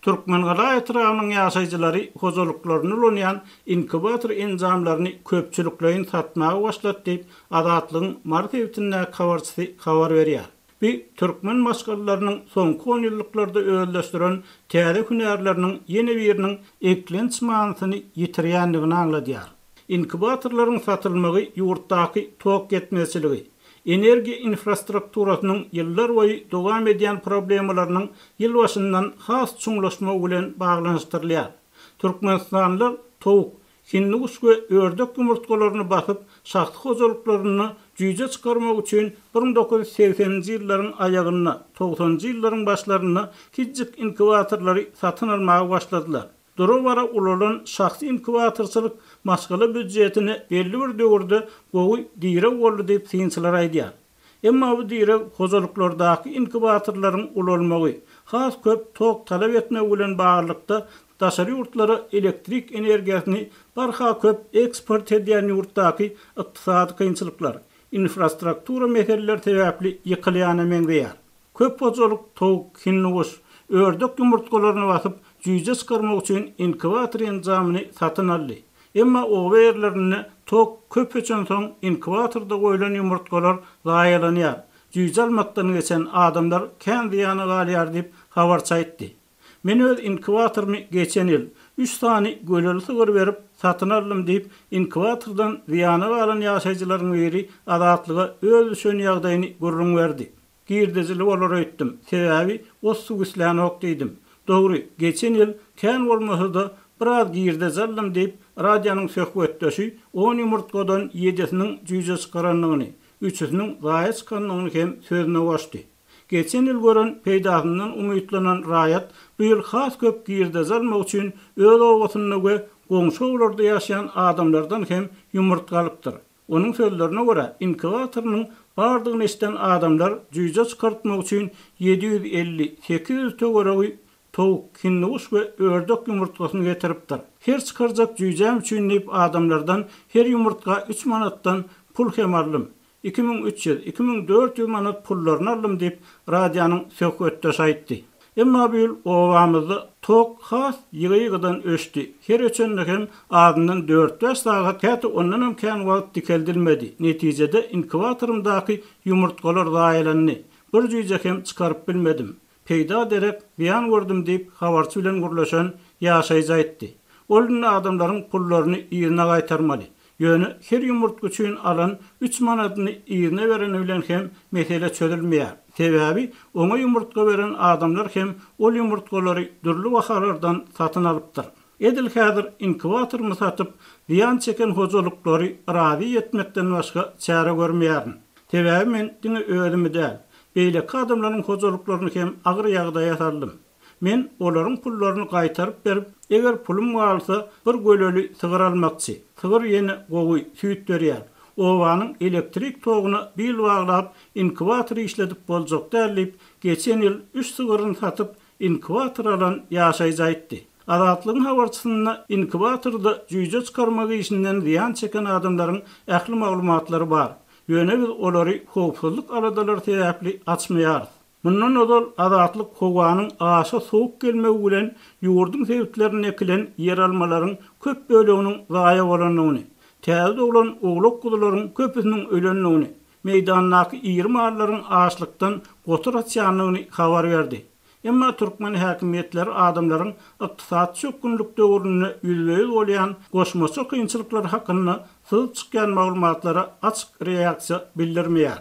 Türkmengala etrabynyň ýaşaýjylary hojalyklarynda ulanýan inkubator enjamlaryny köpçülikleýin satmaga başlady diýip, Azatlygyň Mary sebitindäki habarçysy habar berýär. Bu türkmen maşgalalarynyň soňky onýyllyklarda özleşdiren täze hünärleriniň ýene biriniň eklenç manysyny ýitirýändigini aňladýar. Inkubatorlaryň satylmagy ýurtdaky tok ýetmezçiligi, energiýa infrastrukturasynyň ýyllarboýy dowam edýän problemalarynyň ýyl başyndan has çuňlaşmagy bilen baglanyşdyrylýar. Türkmenistanlylar towuk, hindiguş we ördek ýumurtgalaryny basyp, şahsy hojalyklarynda jüýje çykarmak üçin 1980-nji ýyllaryň aýagynda, togsanynjy ýyllaryň başlarynda kiçijik inkubatorlary satyn almaga başladylar. Dura-bara ulalan şahsy inkubatorçylyk maşgala býudjetine belli bir döwürde gowy direg boldy diýip synçylar aýdýar. Emma bu direg hojalyklardaky inkubatorlaryň ulalmagy, has köp tok talap etmegi bilen baglylykda daşary ýurtlara elektrik energiýasyny barha köp eksport edýän ýurtdaky ykdysady kynçylyklar, infrastruktura meseleleri sebäpli ýykylýana meňzeýär. Köp hojalyk towuk, hindiguş, ördek ýumurtgalaryny basyp, jüýje çykarmak üçin inkubator enjamyny satyn aldy. Emma oba ýerlerinde tok köp öçensoň inkubatorda goýlan ýumurtgalar zaýalanýar, jüýje almakdan geçen adamlar kän zyýana galýar diýip, habarçy aýtdy. Men öz inkubatorymy geçen ýyl, üç sany göleli sygyr berip, satyn aldym diýip, inkubatordan zyýana galan ýaşaýjylaryň biri Azatlyga öz düşen ýagdaýyny gürrüň berdi. Girdejili bolar öýtdüm, sebäbi ot-suw islänok diýdim. Dogry, geçen ýyl kän bolmasa-da, biraz girdeji aldym diýip, radionyň söhbetdeşi on ýumurtgadan ýedisiniň jüýje çykarandygyny, üçüsiniň zaýa çykandygyny hem sözüne goşdy. Geçen ýyl gören peýdasyndan umytlanan raýat bu ýyl has köp girdeji almak üçin öz obasynda we goňşy obalarda ýaşaýan adamlardan hem ýumurtga alypdyr. Onuň sözlerine görä, inkubatorynyň bardygyny eşiden adamlar jüýje çykartmak üçin 750, 800 töweregi towuk, hindiguş we ördek ýumurtgasyny getiripdir. Her çykarjak jüýjäm üçin diýip adamlardan her ýumurtga üç manatdan pul hem aldym. 2300, 2400 manat pullaryny aldym diýip, radionyň söhbetdeşi aýtdy. Emma bu ýyl obamyzda tok has ýygy-ýygydan öçdi. Her öçende hem azyndan dört-bäş sagat, käte ondanam kän wagt dikeldilmedi. Netijede inkubatorymdaky ýumurtgalar zaýalandy. Bir jüýje hem çykaryp bilmedim. Peýda derek zyýan gördüm diýip, habarçy bilen gürleşen ýaşaýjy aýtdy. Ol indi adamlaryň pullaryny yzyna gaýtarmaly. Ýöne her ýumurtga üçin alan üç manadyny yzyna bereni bilen hem mesele çözülmeýär. Sebäbi oňa ýumurtga beren adamlar hem ol ýumurtgalary dürli bahalardan satyn alypdyr. Edil häzir inkubatorymy satyp, zyýan çeken hojalyklary razy etmekden başga çäre görmeýärin. Sebäbi men diňe özümi däl, beýleki adamlaryň hojalyklaryny hem agyr ýagdaýa saldym. Men olaryň pullaryny gaýtaryp berip, eger pulum galsa, bir göleli sygyr almakçy. Sygyr ýene gowy süýt berýär. Obanyň elektrik toguna bil baglap, inkubator işledip boljak däl diýip, geçen ýyl üç sygyryny satyp, inkubator alan ýaşaýjy aýtdy. Azatlygyň habarçysynda inkubatorda jüýje çykarmak işinden zyýan çeken adamlaryň ähli maglumatlary bar. Ýöne biz olary howpsuzlyk aladalary sebäpli açmaýarys. Mundan ozal Azatlyk howanyň aşa sowuk gelmegi bilen ýurduň sebitlerinde ekilen ýeralmalaryň köp böleginiň zaýa bolandygyny, täze doglan owlak-guzularyň köpüsiniň ölendigini, meýdandaky iri mallaryň açlykdan gotur açýandygyny habar berdi. Emma türkmen häkimiýetleri adamlaryň ykdysady çökgünlik döwründe ýüzbe-ýüz bolýan goşmaça kynçylyklary hakynda syzyp çykýan maglumatlara açyk reaksiýa bildirmeýär.